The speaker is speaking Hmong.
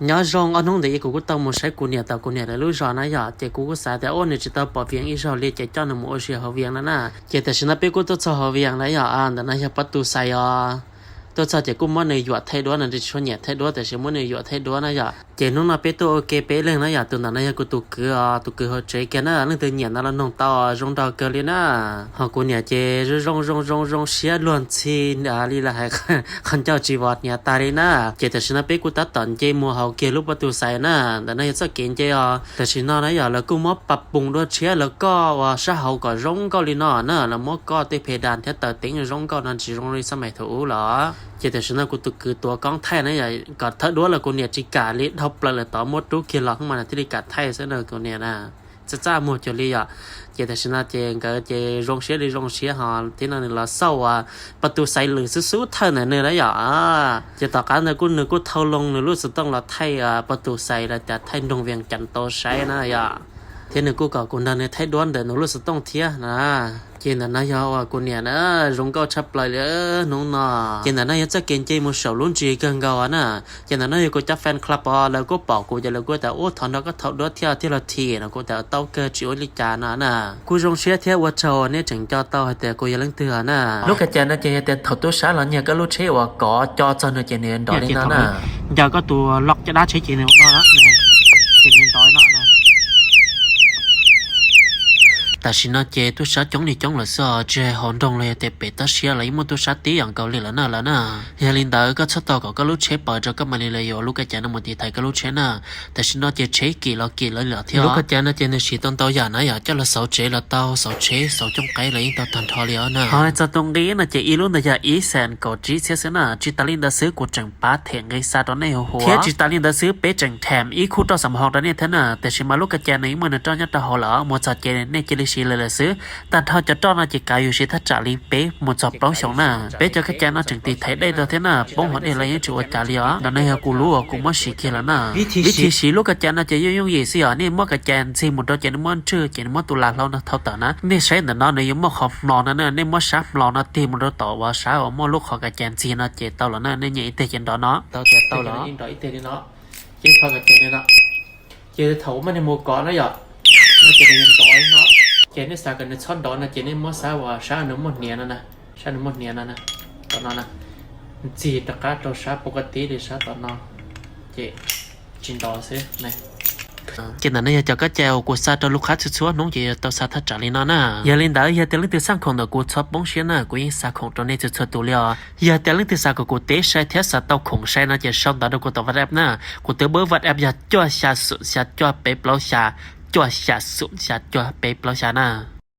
Nyob zoo ob hnub ntawd kuv kuj tau mus saib kuv niam tom kuv niam lawv lub zos na yom, ces kuv kuj xav tias ua nws tsis tau pom Vias ib zaug li ces coj nws mus ua si hauv Vias no na. Ces tam sim no peb kuj tuaj txog hauv Vias na yom, ntawm no yog pob tus xais os. Tuaj txog ces kuj muab nws yuam thaij duab no, tsis tshua nyiam thaij duab tiam sis muab nws yuam thaij duab na yom. Ces hnub no peb tuaj ua ke peb leeg na yom, tus ntawm no yog kuv tus kwv os, tus kwv hauv tsev kiag na, leej twg nyiam no los noog tau, zoo nraug kawg li na. Ho kuv niam ces zoo zoo zoo zoo siab luag ntxhi li lawv hais, qhov ncauj tsis vos hniav tag li na. Ces tam sim no peb kuj tab tom nce mus hauv kiag lub pob tus xais na. Ntawm no yog txoj kev nce os. Tam sim no na yom, lawv kuj muab pas pum dua tshiab lawv koj uas sab hauv kom zoo nkauj li no na, lawv muab koj tej phe das thiab taws teeb zoo nkauj no tsis zoo li xab mais thaum ub lawm. Ces tam sim no kuv tus kwv tuav koob thaij na yom, kom thaij duab los kuv niam tsis kam li, dhau plaws lawm tod muab rub kiag los hnub mas nws thiaj li kam thaij xwb na kuv niam na. Txaj txaj muag cuag li yom. Ces tam sim no ces nkawd ces zoo siab li zoo siab ho thiab no nws los xauj uas pob tus xais lwm xub xub thawj ntawm nws na yom. Ces tom qab ntawd kuj nws kuj thau loo nws lub xov tooj los thaij pob tus xais los cas thaij nroog Vias Cas tau saib na yom. Thiab nws kuj kom kuv nrog nws thaij duab ntawm nws lub xov tooj thiab na. Ces ntawm no yog uas kuv niam na, zoo nkauj tshaj plaws li hnub no. Ces ntawm no yog txoj kev nce mus saum lub ntsis kawg nkaus na. Ces ntawm no yog kuv cov fan club os, lawv kuj pom kuv ces lawv kuj tias ub thov nrog koj thaij duab thiab thiaj los thim no, kuv tias tau kawg tsis ua li cas no na. Kuj zoo siab thiab ua tsaug nej tseem nco tau hais tias kuv yog leej twg na. Lub ka cai no ces yog tias thaum tub sab los nyiag koj lub tsheb uas kov co txog nws ces nws nrov li no na. Ncaws koj tus loj caj dab tsheb ces nws ua no na, ces nws nrov li no na. Tam sim no ces tub sab coob li coob lawm xwb os, tsis hais hauv nroog los yog tias pem toj siab los yeej muaj tub sab tib yam nkaus li lawm na lawm na. Yog li ntawd koj txhob tau kom koj lub tsheb pawv rau koj mam li los yuav lub ka cai no mus tiv thaiv koj lub tsheb na. Tam sim no ces tsheb kim los kim lawm thiab. Lub ka cai no ces nws siv tau ntau yam na yom, coj los xauv tsev los tau, xauv tsheb xauv cooj qaib los yeej tau tag nrho li os na. Ho txog tus nqi no ces ib lub ntawd yog ib xees kaum tsib txhiab xwb na. Tsis tas li ntawd xwb kuv tseem pab them nqi xa rau nej huv huv thiab tsis tas li ntawd xwb peb tseem them ib khub roj xam hoo rau nej thiab na. Tiam sis mas lub ka cai no yeej muaj nws roj nyob rau hauv lawm, mus txog ces nej cia li siv lawm lawm xwb. Tag nrho cov roj no ces kav yus siv thaj tsam li peb mus txog plaub xyoos na. Peb cov ka cai no tseem tiv thaiv dej rau thiab na, poob hauv dej los yeej tsis ua cas li os. Ntawm no yog kuv lub uas kuv muab siv kiag lawm na. Vib thi siv lub ka cai no ces yeej yooj yim xwb yom, nej muab ka cai ntxig mus rau ces nws muab nrwj ces nws muab tus lam hlau no thau tawm na. Nej saib ntawm no nws yuav muaj qhov hmlos no na, nej muab sab hmlos no tig mus rau tom uas sab uas muaj lub qhov ka cai ntxig no ces tau lawm na, nej nyiam ib teg ces nrov no. Tau tias tau lawm. Nrov ib teg li no. Ces kho ka cai li no. Ces thaum muaj neeg mus kov na yom, no ces nws yuav nrov li no. Ces nej xav kom nws txhob nrov no ces nej muab sab uas sab nws muaj hniav no na, sab nws muaj hniav no na, tom no na, ntxig rov qab rau sab pov ka tib li sab tom no, ces tsis nrov xwb. Ces ntawm no yog cov ka cai uas kuv xa rau lub qab txhua txhua hnub ces yuav tau xa thaj tsam li no na. Yog li ntawd yog tias leej twg xaj khoom ntawm kuv txhob poob siab na, kuv yeej xa khoom rau nej txhua txhua tus li os. Yog tias leej twg xav kom kuv teb sai thiab xav tau khoom sai no ces sau ntawv rau kuv tom WhatsApp na. Kuv tus npawb WhatsApp yog cuaj xya xum xya cuaj peb plaub xya, cuaj xya xum xya cuaj peb plaub xya na.